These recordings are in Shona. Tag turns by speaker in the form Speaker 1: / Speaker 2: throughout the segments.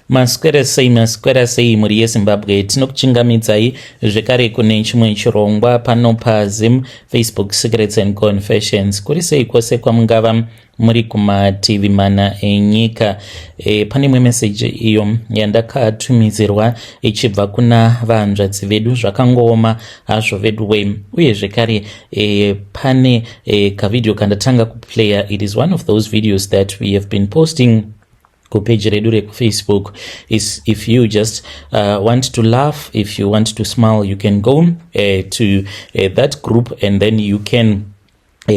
Speaker 1: Maswera sei, maswera sei mhuri yeZimbabwe, tinokuchingamidzai zvekare kune chimwe chirongwa pano paZim Facebook Secrets and Confessions. Kuri sei kwose kwamungava muri kumativi mana enyika. Pane imwe meseji iyo yandakatumidzirwa ichibva kuna vahanzvadzi vedu, zvakangooma hazvo veduwe. Uye zvekare pane kavideo kandatanga kuplayer. It is one of those videos that we have been posting kupeji redu rekuFacebook. Is if you just want to laugh, if you want to smile, you can go to that group and then you can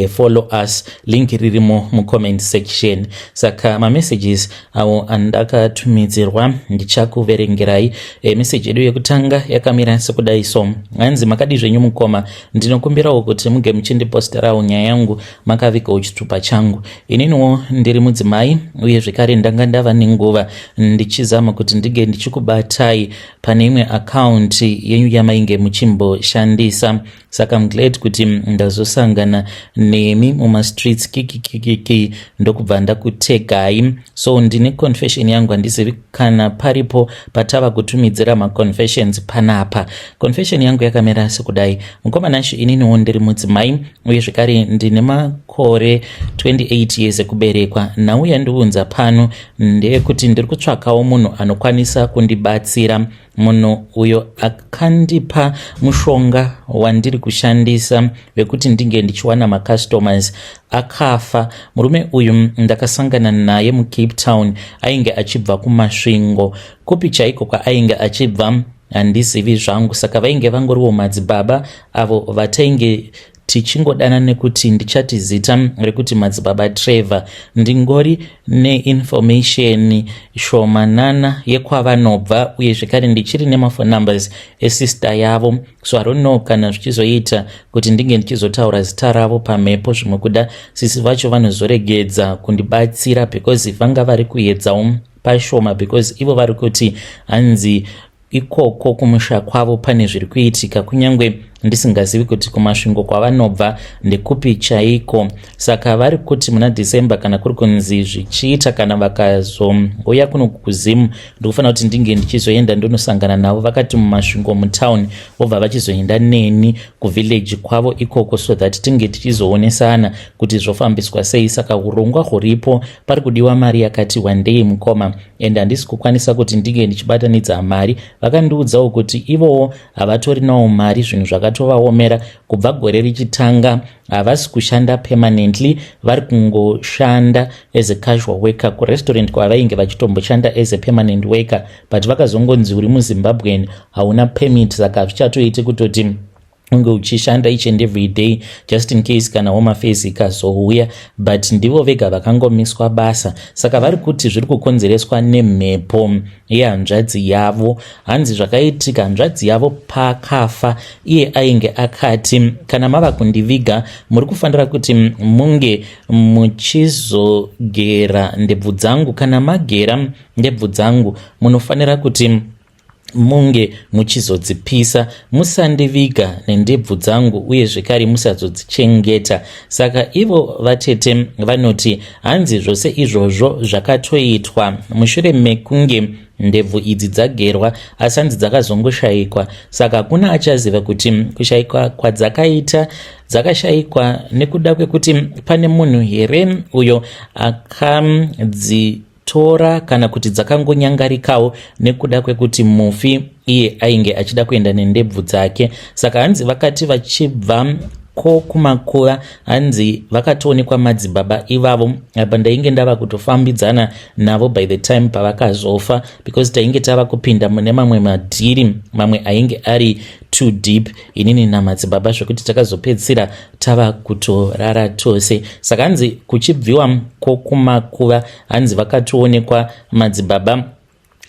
Speaker 1: follow us. Link ririmo mucomment section. Saka mamessages awo andakatumidzirwa ndichakuverengerai. Message yedu yekutanga yakamira sekudai so, hanzi, "Makadi zvenyu mukoma? Ndinokumbirawo kuti muge muchindiposterawo nyaya yangu makavigawo chitupa changu. Ininiwo ndiri mudzimai, uye zvekare ndanga ndava nenguva ndichizama kuti ndinge ndichikubatai pane imwe akaunti yenyu yamainge muchimboshandisa. Saka I'm glad kuti ndazosangana nemi mumastreets kikikikiki, ndokubva ndakutegai. So ndine confession yangu. Handizivi kana paripo patava kutumidzira maconfessions panapa. Confession yangu yakamira sekudai. Mukoma Nashe, ininiwo ndiri mudzimai, uye zvekare ndine makore 28 years ekuberekwa. Nhau yandiunza pano ndeyekuti ndiri kutsvakawo munhu anokwanisa kundibatsira. Munhu uyo akandipa mushonga wandiri kushandisa wekuti ndinge ndichiwana macustomers akafa. Murume uyu ndakasangana naye muCape Town. Ainge achibva kuMasvingo. Kupi chaiko kwaainge achibva handizivi zvangu. Saka vainge vangoriwo madzibaba avo vatainge tichingodana nekuti, ndichati zita rekuti Madzibaba Trevor. Ndingori neinformation shomanana yekwavanobva, uye zvekare ndichiri nemaphone numbers esister yavo. So I don't know kana zvichizoita kuti ndinge ndichizotaura zita ravo pamhepo. Zvimwe kuda sisi vacho vanozoregedza kundibatsira because vanga vari kuedzawo pashoma, because ivo vari kuti hanzi ikoko kumusha kwavo pane zviri kuitika, kunyange ndisingazivi kuti kuMasvingo kwavanobva ndekupi chaiko. Saka vari kuti muna December, kana kuri kunzi zvichiita, kana vakazouya kuno kuZimu, ndikufanira kuti ndinge ndichizoenda ndonosangana navo. Vakati muMasvingo mutown, vobva vachizoenda neni kuvillage kwavo ikoko so that tinge tichizoonesana kuti zvofambiswa sei. Saka urongwa huripo, pari kudiwa mari yakati wandei, mukoma, and handisi kukwanisa kuti ndinge ndichibatanidza mari. Vakandiudzawo kuti ivowo havatorinawo mari, zvinhu zvakatovaomera. Kubva gore richitanga havasi kushanda permanently, vari kungoshanda as a casual worker kurestaurant kwavainge vachitomboshanda as a permanent worker, but vakazongonzi uri muZimbabwean, hauna permit, saka hazvichatoiti kutoti unge uchishanda each and every day, just in case kana Home Affairs ikazouya. But ndivo vega vakangomiswa basa. Saka vari kuti zviri kukonzereswa nemhepo yehanzvadzi yavo. Hanzi zvakaitika, hanzvadzi yavo pakafa, iye ainge akati, 'Kana mava kundiviga, muri kufanira kuti munge muchizogera ndebvu dzangu. Kana magera ndebvu dzangu, munofanira kuti munge muchizodzipisa. Musandiviga nendebvu dzangu, uye zvekare musazodzichengeta.' Saka ivo vatete vanoti hanzi zvose izvozvo zvakatoitwa mushure mekunge ndebvu idzi dzagerwa, asi hanzi dzakazongoshayikwa. Saka hakuna achaziva kuti kushayikwa kwadzakaita, dzakashayikwa nekuda kwekuti pane munhu here uyo akadzitora, kana kuti dzakangonyangarikawo nekuda kwekuti mufi iye ainge achida kuenda nendebvu dzake. Saka hanzi vakati vachibva ko kumakuva, hanzi vakatoonekwa madzibaba ivavo. Apa ndainge ndava kutofambidzana navo by the time pavakazofa, because tainge tava kupinda mune mamwe madhiri, mamwe ainge ari too deep, inini namadzibaba, zvekuti takazopedzisira tava kutorara tose. Saka hanzi kuchibviwa kwokumakuva, hanzi vakatoonekwa madzibaba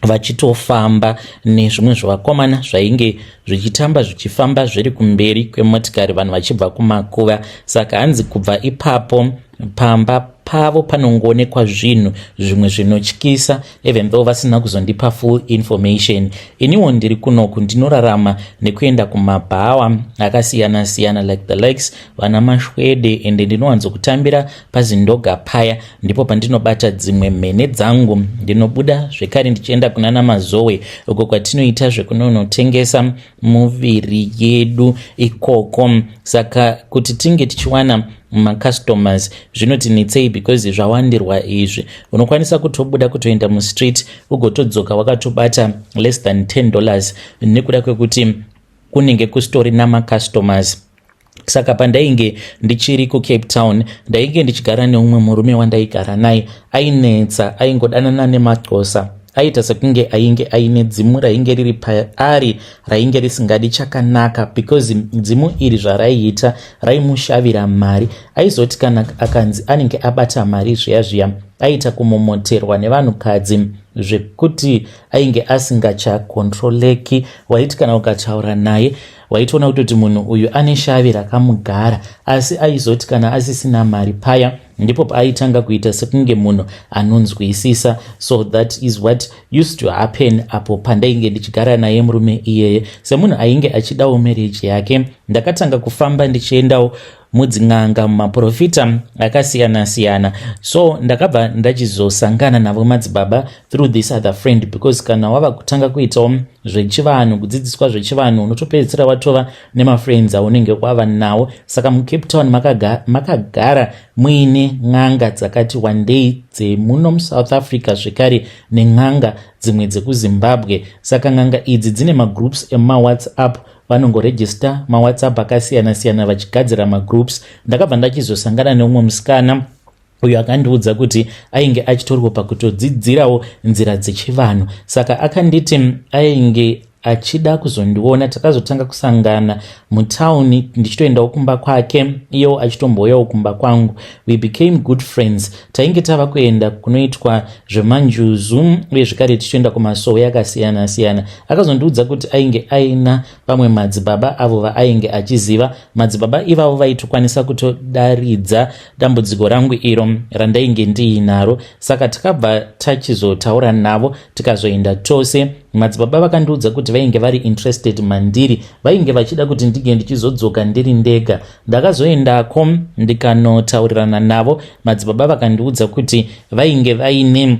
Speaker 1: vachitofamba nezvimwe zvevakomana zvainge zvichitamba, zvichifamba zviri kumberi kwemotikari, vanhu vachibva kumakuva. Saka hanzi kubva ipapo pamba Pavo panongoonekwa zvinhu zvimwe zvinotyisa, even though vasina kuzondipa full information. Iniwo ndiri kunoku, ndinorarama nekuenda kumabhawa akasiyana-siyana, like the likes vana Mashwede, ende ndinowanzokutambira paZindoga paya, ndipo pandinobata dzimwe mhene dzangu. Ndinobuda zvekare ndichienda kunana Mazowe, uko kwatinoita zvekunonotengesa muviri yedu ikoko. Saka kuti tinge tichiwana macustomers zvinotinetsei, because zvawandirwa izvi. Unokwanisa kutobuda kutoenda mustreet, ugotodzoka wakatobata less than $10, nekuda kwekuti kunenge kusitori namacustomers. Saka pandainge ndichiri kuCape Town, ndainge ndichigara neumwe murume wandaigara naye. Ainetsa, aingodanana nemaxosa, aita sekunge ainge aine dzimu rainge riri paari, rainge risingadi chakanaka, because dzimu iri zvaraiita, raimushavira mari. Aizoti kana akanzi anenge abata mari zviya zviya, aita kumomoterwa nevanhukadzi zvekuti ainge asingachakontroleki. Waiti kana ukataura naye, waitoona kutoti munhu uyu ane shavi rakamugara. Asi aizoti kana asisina mari paya, ndipo paaitanga kuita sekunge munhu anonzwisisa. So that is what used to happen apo pandainge ndichigara naye murume iyeye. Semunhu ainge achidawo marriage yake, ndakatanga kufamba ndichiendawo mudzin'anga, mumaprofita akasiyana-siyana. So ndakabva ndachizosangana navo madzibaba through this other friend, because kana wava kutanga kuitawo zvechivanhu, kudzidziswa zvechivanhu, unotopedzisira watova nemafriends aunenge wava nawo. Saka muCape Town makagara maka muine n'anga dzakati wandei dzemuno muSouth Africa, zvekare nen'anga dzimwe dzekuZimbabwe. Saka n'anga idzi dzine magroups emawhatsapp, vanongorejista mawhatsapp akasiyana-siyana vachigadzira magroups. Ndakabva ndachizosangana neumwe musikana uyo akandiudza kuti ainge achitorwa pakutodzidzirawo nzira dzechivanhu. Saka akanditi ainge achida kuzondiona. Takazotanga kusangana mutauni, ndichitoendawo kumba kwake, iyewo achitombouyawo kumba kwangu. We became good friends. Tainge tava kuenda kunoitwa zvemanjuzu, uye zvekare tichitoenda kumasowe akasiyana-siyana. Akazondiudza kuti ainge aina vamwe madzibaba avo vaainge achiziva. Madzibaba ivavo vaitokwanisa kutodaridza dambudziko rangu iro randainge ndiinaro. Saka takabva tachizotaura navo, tikazoenda tose. Madzibaba vakandiudza kuti vainge vari interested mandiri, vainge vachida kuti ndinge ndichizodzoka ndiri ndega. Ndakazoendako ndikanotaurirana navo. Madzibaba vakandiudza kuti vainge vaine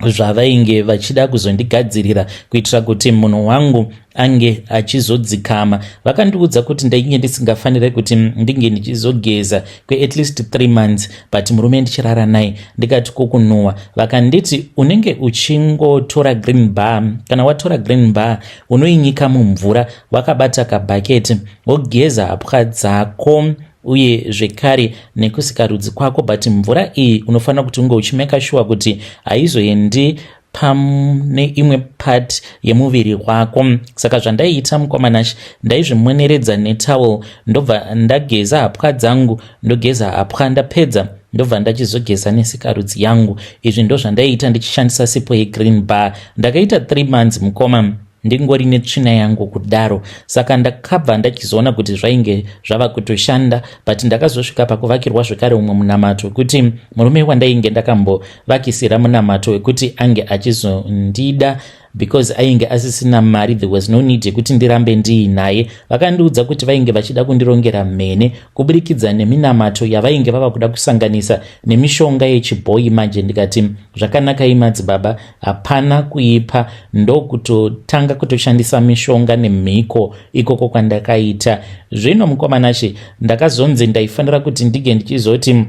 Speaker 1: zvavainge vachida kuzondigadzirira kuitira kuti munhu wangu ange achizodzikama. Vakandiudza kuti ndainge ndisingafaniri kuti ndinge ndichizogeza kweat least 3 months, but murume ndichirara naye. Ndikati, "Kokunhuhwa?" Vakanditi, "Unenge uchingotora green bar. Kana watora green bar, unoinyika mumvura wakabata kabhaketi, wogeza hapwa dzako uye zvekare nekusikarudzi kwako, but mvura iyi unofanira kuti unge uchimeka sure kuti haizoendi pane imwe part yemuviri wako." Saka zvandaiita, mukoma Nashe, ndaizvimoneredza netowel, ndobva ndageza hapwa dzangu. Ndogeza hapwa, ndapedza ndobva ndachizogeza nesikarudzi yangu. Izvi ndo zvandaiita ndichishandisa sipo yegreen bar. Ndakaita 3 months, mukoma, ndingori netsvina yangu kudaro. Saka ndakabva ndachizoona kuti zvainge zvava kutoshanda, but ndakazosvika pakuvakirwa zvekare umwe munamato wekuti murume wandainge ndakambovakisira munamato wekuti ange achizondida, because ainge asisina mari, there was no need yekuti ndirambe ndiinaye. Vakandiudza kuti vainge vachida kundirongera mhene kuburikidza neminamato yavainge vava kuda kusanganisa nemishonga yechibhoyi. Manje ndikati, "Zvakanakai madzibaba, hapana kuipa." Ndokutotanga kutoshandisa mishonga nemhiko ikoko kwandakaita. Zvino mukoma Nashe, ndakazonzi ndaifanira kuti ndinge ndichizoti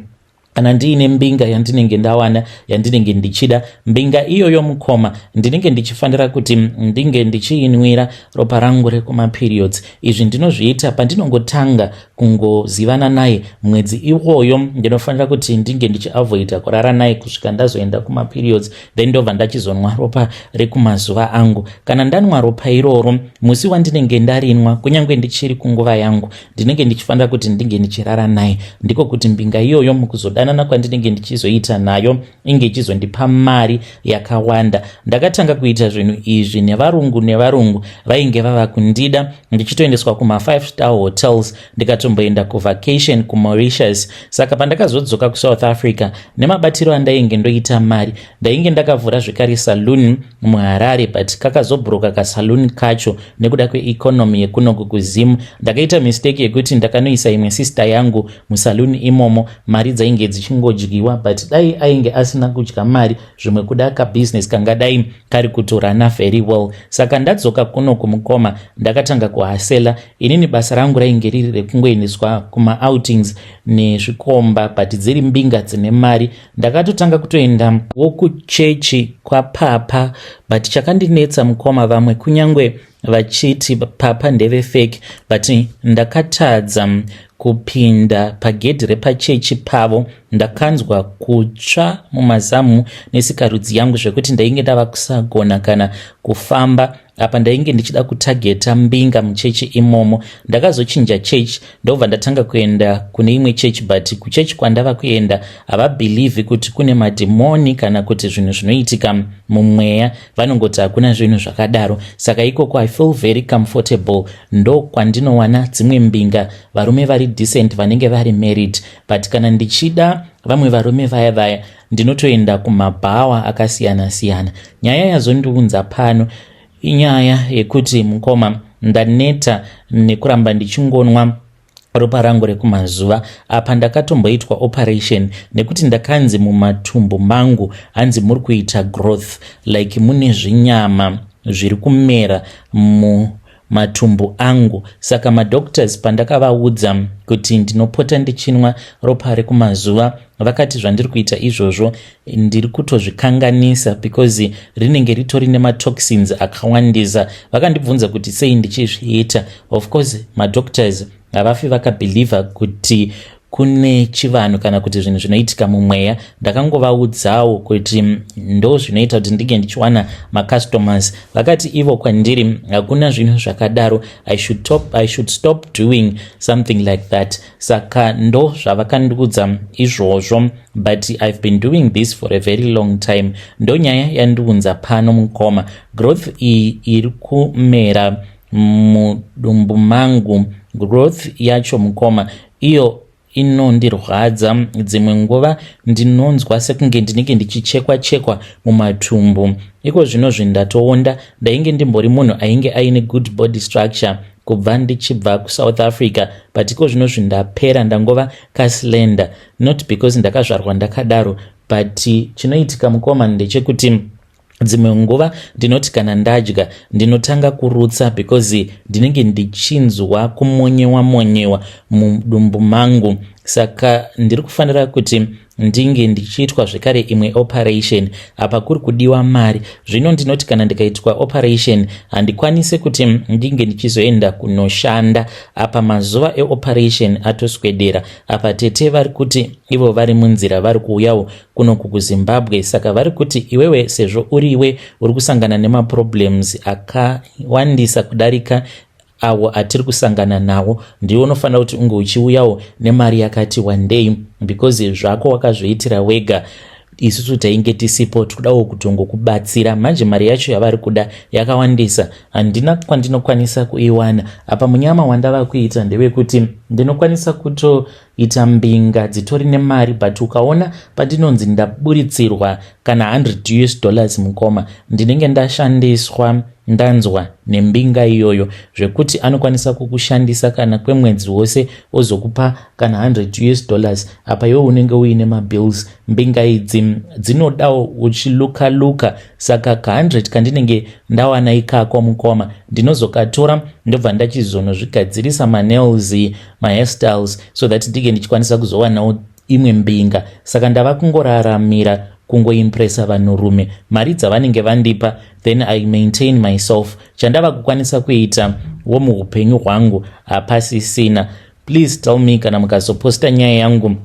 Speaker 1: kana ndiine mbinga yandinenge ndawana, yandinenge ndichida, mbinga iyoyo, mukoma, ndinenge ndichifanira kuti ndinge ndichiinwira ropa rangu rekumaperiods. Izvi ndinozviita pandinongotanga kungozivana naye. Mwedzi iwoyo ndinofanira kuti ndinge ndichiavoida kurara naye kusvika ndazoenda kumaperiods, then ndobva ndachizonwa ropa rekumazuva angu. Kana ndanwa ropa iroro, musi wandinenge ndarinwa, kunyange ndichiri kunguva yangu, ndinenge ndichifanira kuti ndinge ndichirara naye. Ndiko kuti mbinga iyoyo mukuzodanana kwandinenge ndichizoita nayo inge ichizondipa mari yakawanda. Ndakatanga kuita zvinhu izvi nevarungu vainge vava kundida, ndichitoendeswa kuma5 star hotels. Ndikatomboenda Ndakatomboenda kuvacation kuMauritius. Saka pandakazodzoka kuSouth Africa, nemabatiro andainge ndoita mari, ndainge ndakavhura zvekare saloon muHarare, but kakazobhuroka kasaloon kacho nekuda kweeconomy yekunoku kuZim. Ndakaita mistake yekuti ndakanoisa imwe sister yangu musaloon imomo. Mari dzainge dzichingodyiwa, but dai ainge asina kudya mari, zvimwe kuda kabusiness kangadai kari kutorana very well. Saka ndadzoka kuno kumukoma, ndakatanga kuhustler. Inini basa rangu rainge riri rekungoendeswa kumaoutings nezvikomba, but dziri mbinga dzine mari. Ndakatotanga kutoenda wokuchechi kwapapa, but chakandinetsa mukoma, vamwe kunyange vachiti papa ndevefake, but ndakatadza kupinda pagedhi repachechi pavo. Ndakanzwa kutsva mumazamu nesikarudzi yangu zvekuti ndainge ndava kusagona kana kufamba. Apa ndainge ndichida kutargeta mbinga muchechi imomo. Ndakazochinja chechi, ndobva ndatanga kuenda kune imwe chechi, but kuchechi kwandava kuenda havabelieve kuti kune madhimoni kana kuti zvinhu zvinoitika mumweya. Vanongoti hakuna zvinhu zvakadaro. Saka ikoko I feel very comfortable. Ndo kwandinowana dzimwe mbinga, varume vari decent vanenge vari married. But kana ndichida vamwe varume vaya vaya, ndinotoenda kumabhawa akasiyana-siyana. Nyaya yazondiunza pano inyaya yekuti mukoma, ndaneta nekuramba ndichingonwa ropa rangu rekumazuva. Apa ndakatomboitwa operation nekuti ndakanzi mumatumbu mangu hanzi muri kuita growth, like mune zvinyama zviri kumera mumatumbu angu. Saka madoctors pandakavaudza kuti ndinopota ndichinwa ropa rekumazuva, vakati zvandiri kuita izvozvo ndiri kutozvikanganisa because rinenge ritori nematoxins akawandisa. Vakandibvunza kuti sei ndichizviita. Of course madoctors havafi vakabelieva kuti kune chivanhu kana kuti zvinhu zvinoitika mumweya. Ndakangovaudzawo kuti ndo zvinoita kuti ndinge ndichiwana macustomers. Vakati ivo kwandiri hakuna zvinhu zvakadaro, I should stop doing something like that. Saka ndo zvavakandiudza izvozvo, but I've been doing this for a very long time. Ndo nyaya yandiunza pano mukoma. Growth iyi iri kumera mudumbu mangu, growth yacho mukoma, iyo inondirwadza. Dzimwe nguva ndinonzwa sekunge ndinenge ndichichekwa chekwa mumatumbu. Iko zvino zvindatoonda. Ndainge ndimbori munhu ainge aine good body structure kubva ndichibva kuSouth Africa, but iko zvino zvindapera, ndangova kaslender. Not because ndakazvarwa ndakadaro, but chinoitika mukoma ndechekuti dzimwe nguva ndinoti kana ndadya ndinotanga kurutsa because ndinenge ndichinzwa kumonyewa monyewa mudumbu mangu. Saka ndiri kufanira kuti ndinge ndichiitwa zvekare imwe operation. Apa kuri kudiwa mari. Zvino ndinoti kana ndikaitwa operation handikwanisi kuti ndinge ndichizoenda kunoshanda. Apa mazuva eoperation atoswedera. Apa tete vari kuti ivo vari munzira, vari kuuyawo kunoku kuZimbabwe. Saka vari kuti iwewe, sezvo uriwe uri kusangana nemaproblems akawandisa kudarika awo atiri kusangana nawo, ndiwe unofanira kuti unge uchiuyawo nemari yakati wandei because zvako wakazviitira wega, isusu tainge tisipo. Tikudawo kutongokubatsira. Manje mari yacho yavari kuda yakawandisa, handina kwandinokwanisa kuiwana. Apa munyama wandava kuita ndewekuti ndinokwanisa kutoita mbinga dzitori nemari, but ukaona pandinonzi ndaburitsirwa kana 100 US dollars mukoma, ndinenge ndashandiswa, ndanzwa nembinga iyoyo, zvekuti anokwanisa kukushandisa kana kwemwedzi wose ozokupa kana 100 US dollars. Apa iwe unenge uine mabills. Mbinga idzi dzinodawo uchiluka luka. Saka ka100 kandinenge ndawana ikako mukoma, ndinozokatora ndobva ndachizonozvigadzirisa manails, mahairstyles, so that ndinge ndichikwanisa kuzowanawo imwe mbinga. Saka ndava kungoraramira kungoimpressa vanhurume, mari dzavanenge vandipa, then I maintain myself. Chandava kukwanisa kuita wo muupenyu hwangu hapasisina. Please tell me kana mukazoposta nyaya yangu,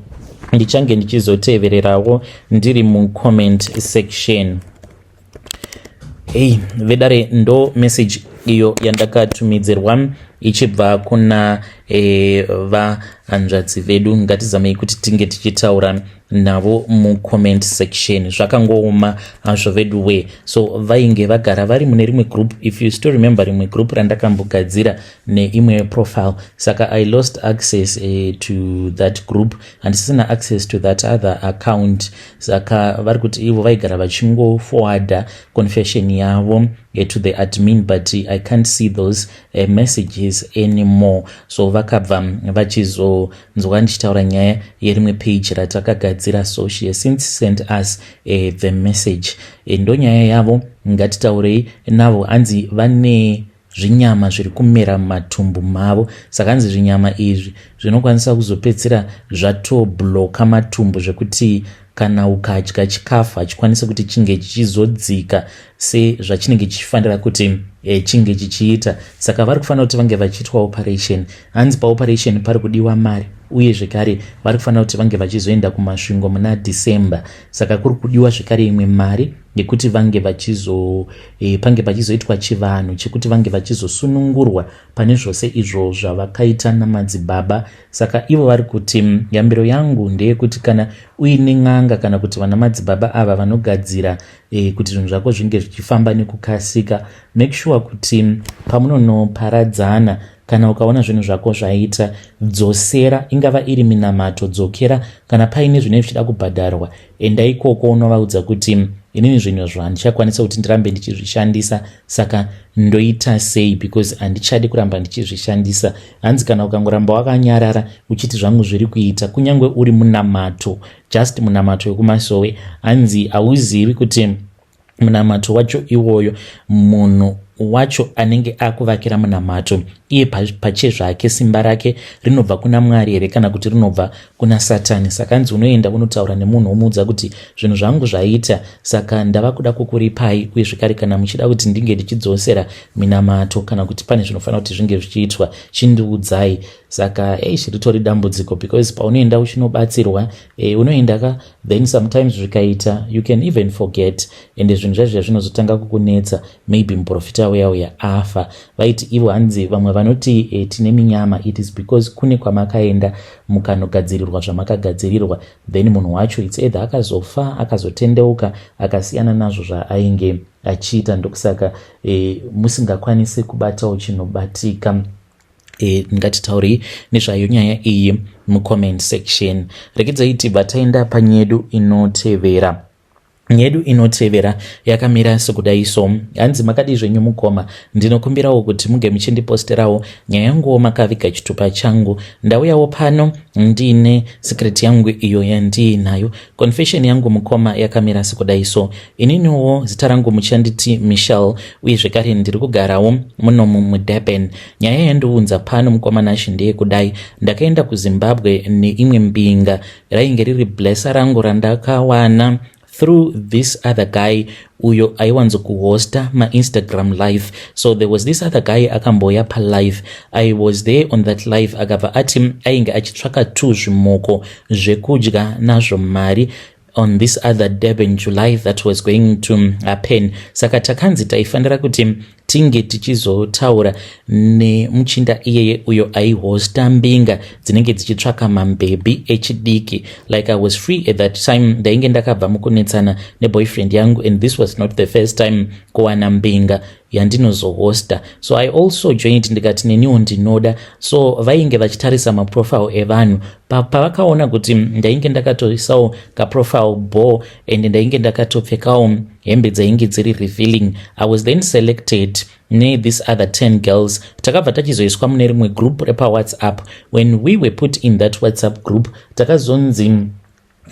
Speaker 1: ndichange ndichizotevererawo ndiri mucomment section. Hei vedare, ndo message iyo yandakatumidzirwa. Ichibva kuna vahanzvadzi vedu, ngatizamei kuti tinge tichitaura navo mucomment section. Zvakangooma hazvo vedu we. So vainge vagara vari mune rimwe group, if you still remember, rimwe group randakambogadzira neimwe profile. Saka I lost access to that group, handisisina access to that other account. Saka vari kuti ivo vaigara vachingoforwarda confession yavo to the admin, but I can't see those messages anymore. So vakabva vachizonzwa ndichitaura nyaya yerimwe page ratakagadzira, so she has since sent us the message. Ndo nyaya yavo, ngatitaurei navo. Hanzi vane zvinyama zviri kumera mumatumbu mavo. Saka hanzi zvinyama izvi zvinokwanisa kuzopedzisira zvatobloka matumbu, zvekuti kana ukadya chikafu hachikwanisi kuti chinge chichizodzika sezvachinenge chichifanira kuti chinge chichiita. Saka vari kufanira kuti vange vachiitwa operation. Hanzi paoperation pari kudiwa mari, uye zvekare vari kufanira kuti vange vachizoenda kuMasvingo muna December. Saka kuri kudiwa zvekare imwe mari yekuti vange vachizo pange pachizoitwa chivanhu chekuti vange vachizosunungurwa pane zvose izvo zvavakaita namadzibaba. Saka ivo vari kuti yambiro yangu ndeyekuti kana uine n'anga kana kuti vana madzibaba ava vanogadzira kuti zvinhu zvako zvinge zvichifamba nekukasika, make sure kuti pamunonoparadzana, kana ukaona zvinhu zvako zvaita, dzosera. Ingava iri minamato, dzokera. Kana paine zvinenge zvichida kubhadharwa, enda ikoko unovaudza kuti inini zvinhu izvo handichakwanisa kuti ndirambe ndichizvishandisa, saka ndoita sei? Because handichadi kuramba ndichizvishandisa. Hanzi kana ukangoramba wakanyarara uchiti zvangu zviri kuita, kunyange uri munamato, just munamato wekumasowe, hanzi hauzivi kuti munamato wacho iwoyo, munhu wacho anenge akuvakira munamato iye pachezvake, simba rake rinobva kuna Mwari here kana kuti rinobva kuna Satani. Saka hanzi unoenda unotaura nemunhu, womuudza kuti zvinhu zvangu zvaita, saka ndava kuda kukuripai, uye zvekare kana muchida kuti ndinge ndichidzosera minamato kana kuti pane zvinofanira kuti zvinge zvichiitwa, chindiudzai. Saka eish, ritori dambudziko, because paunoenda uchinobatsirwa, unoenda ka, then sometimes zvikaita, you can even forget, ende zvinhu zvazviya zvinozotanga kukunetsa maybe muprofita uya uya afa. Vaiti ivo hanzi vamwe vanoti tine minyama, it is because kune kwamakaenda mukanogadzirirwa zvamakagadzirirwa, then munhu wacho, it's either akazofa, akazotendeuka, akasiyana nazvo zvaainge achiita. Ndokusaka musingakwanisi kubatawo chinobatika. Ngatitaurei nezvayo nyaya iyi mucomment section. Regedzai tibva taenda panyedu inotevera. Nyedu inotevera yakamira sekudai. So hanzi, "Makadii zvenyu mukoma? Ndinokumbirawo kuti muge muchindiposterawo nyaya yanguwo makaviga chitupa changu. Ndauyawo pano ndiine secret yangu iyo yandiinayo. Confession yangu mukoma yakamira sekudai. So ininiwo zita rangu muchanditi Michelle, uye zvekare ndiri kugarawo munomu muDurban. Nyaya yandiunza pano mukoma Nashi ndeyekudai. Ndakaenda kuZimbabwe neimwe mbinga, rainge riri blesser rangu randakawana through this other guy uyo aiwanzokuhosta maInstagram live. So there was this other guy akamboya palive. I was there on that live. Akabva ati ainge achitsvaka tu zvimoko zvekudya nazvo mari on this other Durban July that was going to happen. Saka takanzi taifanira kuti tinge tichizotaura nemuchinda iyeye uyo aihosta mbinga dzinenge dzichitsvaka mambebhi echidiki. Like, I was free at that time, ndainge ndakabva mukunetsana neboyfriend yangu, and this was not the first time kuwana mbinga yandinozohosta. So I also joined, ndikati neniwo ndinoda. So vainge vachitarisa maprofile evanhu. Pavakaona kuti ndainge ndakatoisawo kaprofile bo and ndainge ndakatopfekawo hembe dzainge dziri revealing, I was then selected nethis other 10 girls. Takabva tachizoiswa mune rimwe group repaWhatsApp. When we were put in that WhatsApp group, takazonzi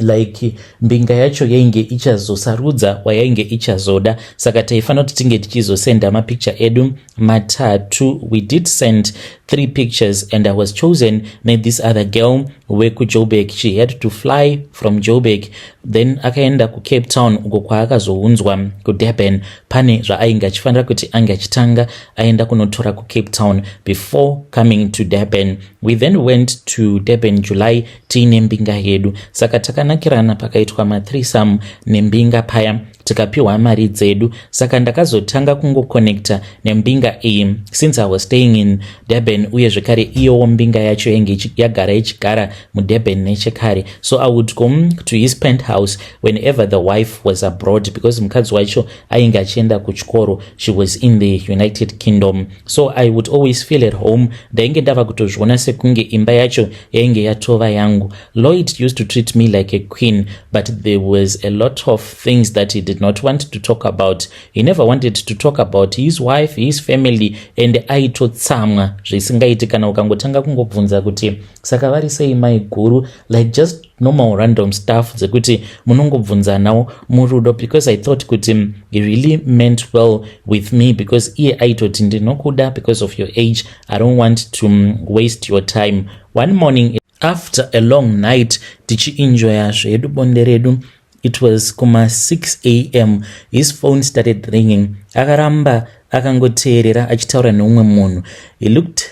Speaker 1: like mbinga yacho yainge ichazosarudza wayainge ichazoda, saka taifanira kuti tinge tichizosenda mapicture edu matatu. We did send three pictures and I was chosen nethis other girl wekuJoburg. She had to fly from Joburg, then akaenda kuCape Town, uko kwaakazounzwa kuDurban. Pane zvaainge achifanira kuti ange achitanga aenda kunotora kuCape Town before coming to Durban. We then went to Durban July tiine mbinga yedu. Saka takanakirana, pakaitwa mathreesome nembinga paya. Tikapiwa mari dzedu. Saka ndakazotanga kungoconnecta nembinga iyi since I was staying in Durban, uye zvekare iyowo mbinga yacho yainge yagara ichigara muDurban nechekare. So I would go to his penthouse whenever the wife was abroad, because mukadzi wacho ainge achienda kuchikoro. She was in the United Kingdom. So I would always feel at home. Ndainge ndava kutozviona sekunge imba yacho yainge yatova yangu. Lloyd used to treat me like a queen, but there was a lot of things that he did not want to talk about. He never wanted to talk about his wife, his family, and aitotsamwa zvisingaiti kana ukangotanga kungobvunza kuti, "Saka vari sei mai guru?" Like just normal random stuff dzekuti munongobvunzanawo murudo, because I thought kuti he really meant well with me, because iye aitoti, "Ndinokuda because of your age. I don't want to waste your time." One morning, after a long night tichienjoya zvedu bonde redu, it was kuma 6 a.m., his phone started ringing. Akaramba akangoteerera achitaura neumwe munhu. He looked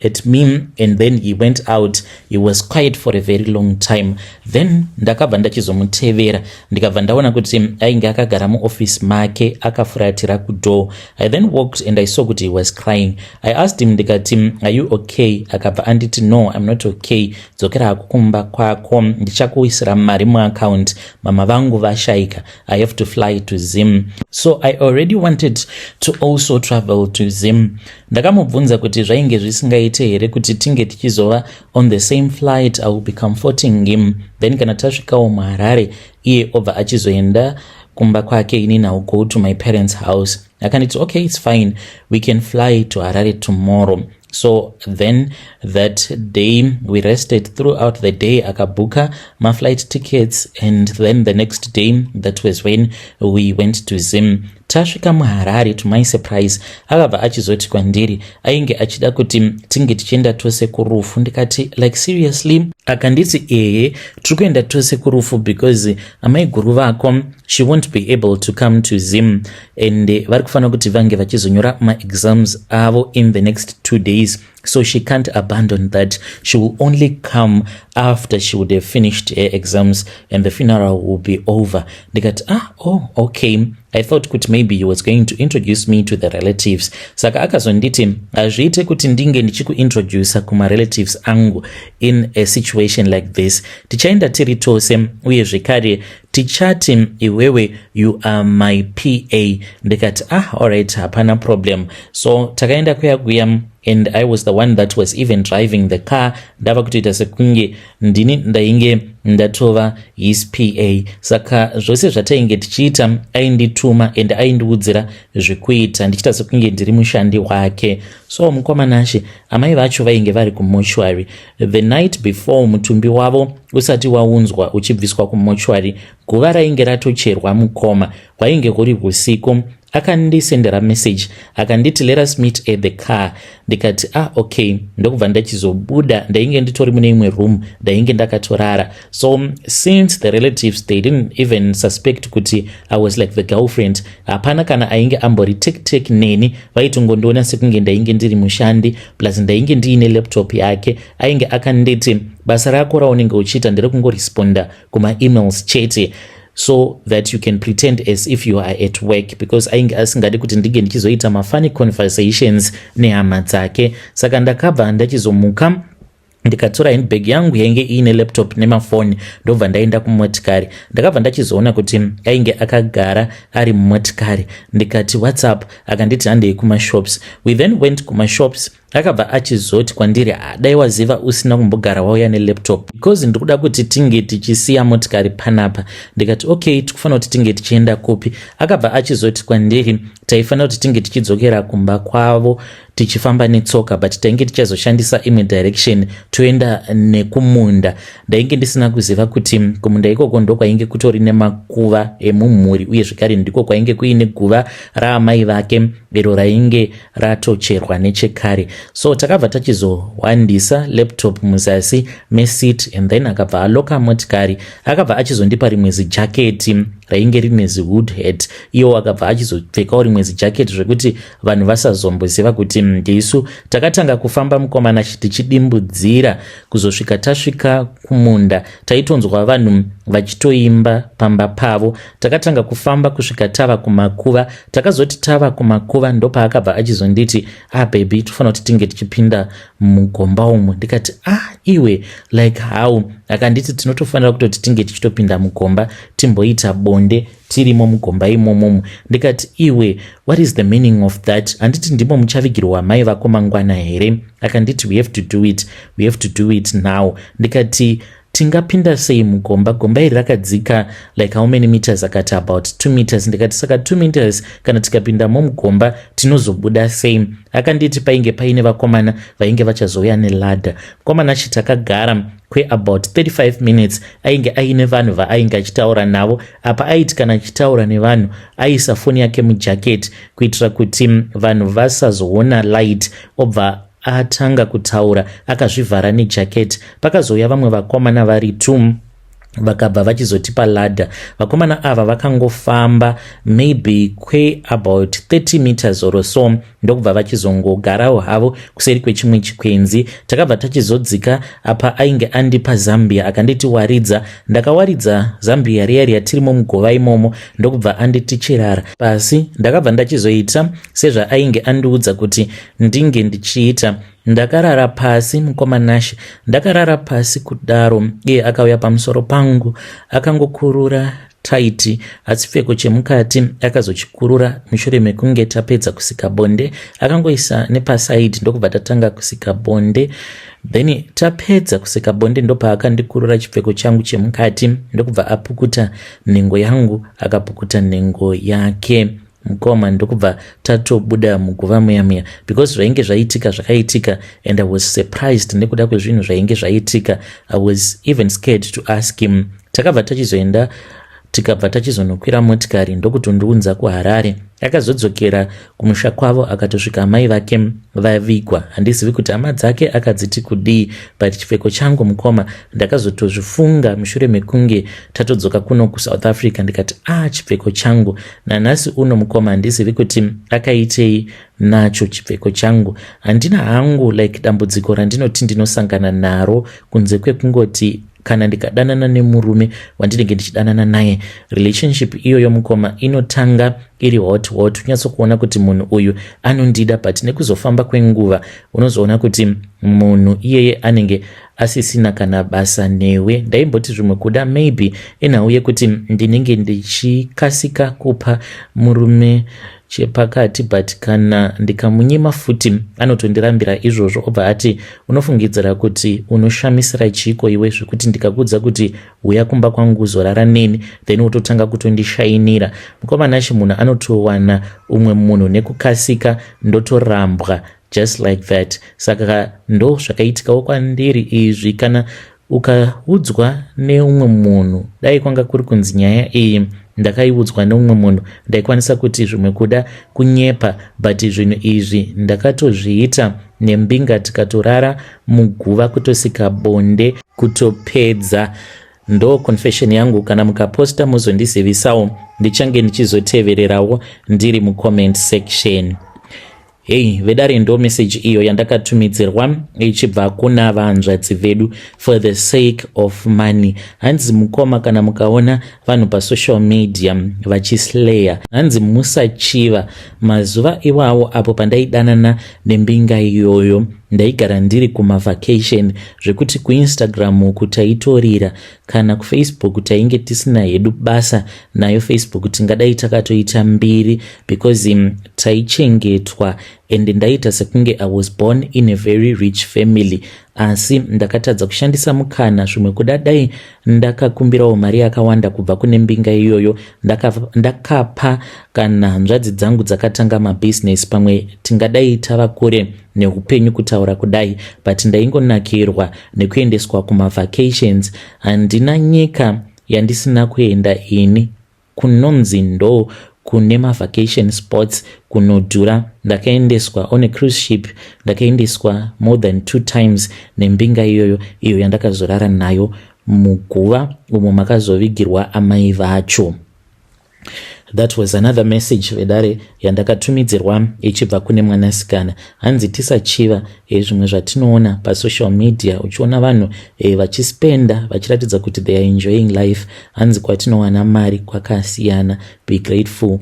Speaker 1: at me and then he went out. He was quiet for a very long time. Then ndakabva ndachizomutevera, ndikabva ndaona kuti ainge akagara muofisi make akafuratira kudoor. I then walked and I saw kuti he was crying. I asked him ndikati, "Are you okay?" Akabva anditi, "No, I'm not okay. Dzokera hako kumba kwako, ndichakuisira mari muaccount. Mama vangu vashayika. I have to fly to Zim." So I already wanted to also travel to Zim. Ndakamubvunza kuti zvainge zvisingaite here kuti tinge tichizova on the same flight. I will be comforting him, then kana tasvikawo muHarare, iye obva achizoenda kumba kwake, inini I will go to my parents' house. Akanditi, "Okay, it's fine. We can fly to Harare tomorrow." So then that day we rested throughout the day. Akabhuka maflight tickets, and then the next day, that was when we went to Zim. Tasvika muHarare, to my surprise, akabva achizoti kwandiri ainge achida kuti tinge tichienda tose kurufu. Ndikati, "Like, seriously?" Akanditi, "Ehe, tiri kuenda tose kurufu because amai guru vako, she won't be able to come to Zim, and vari kufanira kuti vange vachizonyora maexams avo in the next 2 days, so she can't abandon that. She will only come after she would have finished her exams and the funeral will be over." Ndikati, "Ah, oh, okay." I thought kuti maybe he was going to introduce me to the relatives. Saka akazonditi, "Hazviite kuti ndinge ndichikuintroduca kumarelatives angu in a situation like this. Tichaenda tiri tose, uye zvekare tichati iwewe you are my PA." Ndikati, "Ah, alright, hapana problem." So takaenda kuya kuya, and I was the one that was even driving the car. Ndava kutoita sekunge ndini ndainge ndatova his PA. Saka zvose zvatainge tichiita aindituma and aindiudzira zvekuita, ndichiita sekunge ndiri mushandi wake. So mukomanashe, amai vacho vainge vari kumochwary. The night before, mutumbi wavo usati waunzwa uchibviswa kumochwary, guva rainge ratocherwa mukoma, hwainge huri usiku. Akandisendera message akanditi, "Let us meet at the car." Ndikati, "Ah, okay." Ndokubva ndachizobuda. Ndainge nditori mune imwe room, ndainge ndakatorara. So since the relatives, they didn't even suspect kuti I was like the girlfriend, hapana kana ainge ambori tek tek neni. Vaitongondiona sekunge ndainge ndiri mushandi, plus ndainge ndiine laptop yake. Ainge akanditi, "Basa rako raunenge uchiita nderekungoresponda kumaemails chete so that you can pretend as if you are at work," because ainge asingadi kuti ndinge ndichizoita mafunny conversations nehama dzake. Saka ndakabva ndachizomuka, ndikatora handbag yangu yainge iine laptop nemafoni, ndobva ndaenda kumotikari. Ndakabva ndachizoona kuti ainge akagara ari mumotikari. Ndikati, "What's up?" Akanditi, "Handei kumashops." We then went kumashops. Akabva achizoti kwandiri, "Dai waziva usina kumbogara wauya nelaptop, because ndiri kuda kuti tinge tichisiya motikari panapa." Ndikati, "Okay, tikufanira kuti tinge tichienda kupi?" Akabva achizoti kwandiri taifanira kuti tinge tichidzokera kumba kwavo tichifamba netsoka, but tainge tichazoshandisa imwe direction, toenda nekumunda. Ndainge ndisina kuziva kuti kumunda ikoko ndokwainge kutori nemakuva emumhuri, uye zvekare ndiko kwainge kuine guva raamai vake iro rainge ratocherwa nechekare. So takabva tachizohwandisa laptop muzasi meseat, and then akabva aloka motikari. Akabva achizondipa rimwe zijaketi. Rainge rine zihood hat. Iwo akabva achizopfekawo rimwe zijaketi zvekuti vanhu vasazomboziva kuti ndisu. Takatanga kufamba, mukomana, tichidimbudzira kuzosvika tasvika kumunda. Taitonzwa vanhu vachitoimba pamba pavo. Takatanga kufamba kusvika tava kumakuva. Takazoti tava kumakuva, ndopaakabva achizonditi, "Ah baby, tofanira kuti tinge tichipinda mugomba umu." Ndikati, "Ah iwe, like how?" Akanditi tinotofanira kutoti tinge tichitopinda mugomba, timboita bonde tirimo mugomba imomomo. Ndikati, "Iwe, what is the meaning of that? Handiti ndimo muchavigirwa mai vako mangwana here?" Akanditi, "We have to do it, we have to do it now." Ndikati, "Tingapinda sei mugomba? Gomba iri rakadzika like how many meters?" Akati, "About 2 meters." Ndikati, "Saka 2 meters, kana tikapindamo mugomba tinozobuda sei?" Akanditi painge paine vakomana vainge vachazouya neladder. Mukomana chi, takagara kweabout 35 minutes. Ainge aine vanhu vaainge achitaura navo. Apa aiti kana achitaura nevanhu aisa foni yake mujaketi kuitira kuti vanhu vasazoona light. Obva atanga kutaura akazvivhara nejaketi. Pakazouya vamwe vakomana vari two, vakabva vachizotipa ladder. Vakomana ava vakangofamba maybe kweabout 30 meters or so, ndokubva vachizongogarawo havo kuseri kwechimwe chikwenzi. Takabva tachizodzika. Apa ainge andipa zambia, akanditi, "Waridza." Ndakawaridza zambia riya riya tirimo mugova imomo, ndokubva anditi, "Chirara pasi." Ndakabva ndachizoita sezvaainge andiudza kuti ndinge ndichiita. Ndakarara pasi, mukoma Nashe. Ndakarara pasi kudaro, iye akauya pamusoro pangu, akangokurura taiti, asi chipfeko chemukati akazochikurura mushure mekunge tapedza kusika bonde. Akangoisa nepasaidi, ndokubva tatanga kusika bonde. Then tapedza kusika bonde, ndopaakandikurura chipfeko changu chemukati, ndokubva apukuta nhengo yangu, akapukuta nhengo yake, mukoma, ndokubva tatobuda muguva muya muya, because zvainge zvaitika zvakaitika and I was surprised nekuda kwezvinhu zvainge zvaitika. I was even scared to ask him. Takabva tachizoenda, tikabva tachizonokwira motikari, ndokutondiunza kuHarare. Akazodzokera kumusha kwavo, akatosvika amai vake vavigwa. Handizivi kuti hama dzake akadziti kudii, but chipfeko changu, mukoma, ndakazotozvifunga mushure mekunge tatodzoka kuno kuSouth Africa. Ndikati, "A ah, chipfeko changu." Nanhasi uno, mukoma, handizivi kuti akaitei nacho chipfeko changu. Handina hangu like dambudziko randinoti ndinosangana naro, kunze kwekungoti kana ndikadanana nemurume wandinenge ndichidanana naye, relationship iyoyo, mukoma, inotanga iri hot hot, unyatsokuona kuti munhu uyu anondida, but nekuzofamba kwenguva unozoona kuti munhu iyeye anenge asisina kana basa newe. Ndaimboti zvimwe kuda maybe inhau yekuti ndinenge ndichikasika kupa murume chepakati, but kana ndikamunyima futi anotondirambira izvozvo, obva ati, "Unofungidzira kuti unoshamisira chiko iwe, zvekuti ndikakuudza kuti uya kumba kwangu uzorara neni, then wototanga kutondishainira?" Mukomana, munhu anotowana umwe munhu nekukasika, ndotorambwa just like that. Saka ndo zvakaitikawo kwandiri izvi. Kana ukaudzwa neumwe munhu, dai kwanga kuri kunzi nyaya iyi ndakaiudzwa neumwe munhu, ndaikwanisa kuti zvimwe kuda kunyepa, but zvinhu izvi ndakatozviita nembinga, tikatorara muguva, kutosika bonde kutopedza. Ndo confession yangu. Kana mukaposta muzondizivisawo, ndichange ndichizotevererawo ndiri mucomment section. Hei vedare, ndo meseji iyo yandakatumidzirwa ichibva kuna vanzvadzi vedu for the sake of money. Hanzi, mukoma, kana mukaona vanhu pasocial media vachislaya, hanzi musachiva. Mazuva iwawo apo pandaidanana nembinga iyoyo, ndaigara ndiri kumavacation, zvekuti kuInstagram uku taitorira, kana kuFacebook tainge tisina hedu basa nayo. Facebook tingadai takatoita mbiri because taichengetwa and ndaita sekunge I was born in a very rich family, asi ndakatadza kushandisa mukana. Zvimwe kuda dai ndakakumbirawo mari yakawanda kubva kune mbinga iyoyo, ndakapa kana hanzvadzi dzangu dzakatanga mabhizinesi, pamwe tingadai tava kure neupenyu kutaura kudai, but ndaingonakirwa nekuendeswa kumavacations. Handina nyika yandisina kuenda ini kunonzi ndo kune mavacation spots kunodhura. Ndakaendeswa on a cruise ship, ndakaendeswa more than two times nembinga iyoyo, iyo yandakazorara nayo muguva umo makazovigirwa amai vacho. That was another message, vedare, yandakatumidzirwa ichibva kune mwanasikana. Hanzi tisachiva zvimwe zvatinoona pasocial media, uchiona vanhu vachispenda vachiratidza kuti they are enjoying life. Hanzi kwatinowana mari kwakasiyana. Be grateful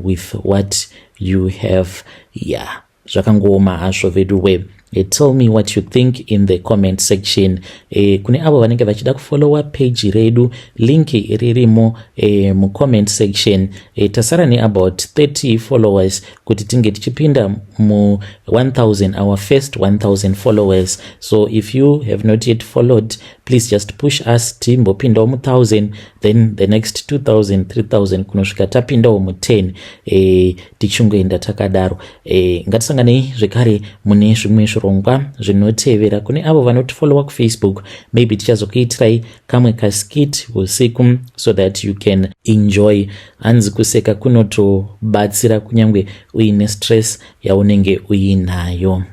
Speaker 1: with what you have. Yeah, zvakangooma hazvo vedu. Tell me what you think in the comment section. Kune avo vanenge vachida kufollowa page redu, link ririmo mucomment section. Tasara neabout 30 followers kuti tinge tichipinda mu1000, our first 1000 followers. So if you have not yet followed, please just push us timbopindawo mu1000, then the next 2000, 3000, kunosvika tapindawo mu10, tichingoenda takadaro. Ngatisanganei zvekare mune zvimwe zvirongwa zvinotevera. Kune avo vanotifollowa kuFacebook, maybe tichazokuitirai kamwe kaskit usiku so that you can enjoy. Hanzi kuseka kunotobatsira kunyange uine stress yaunenge uinayo.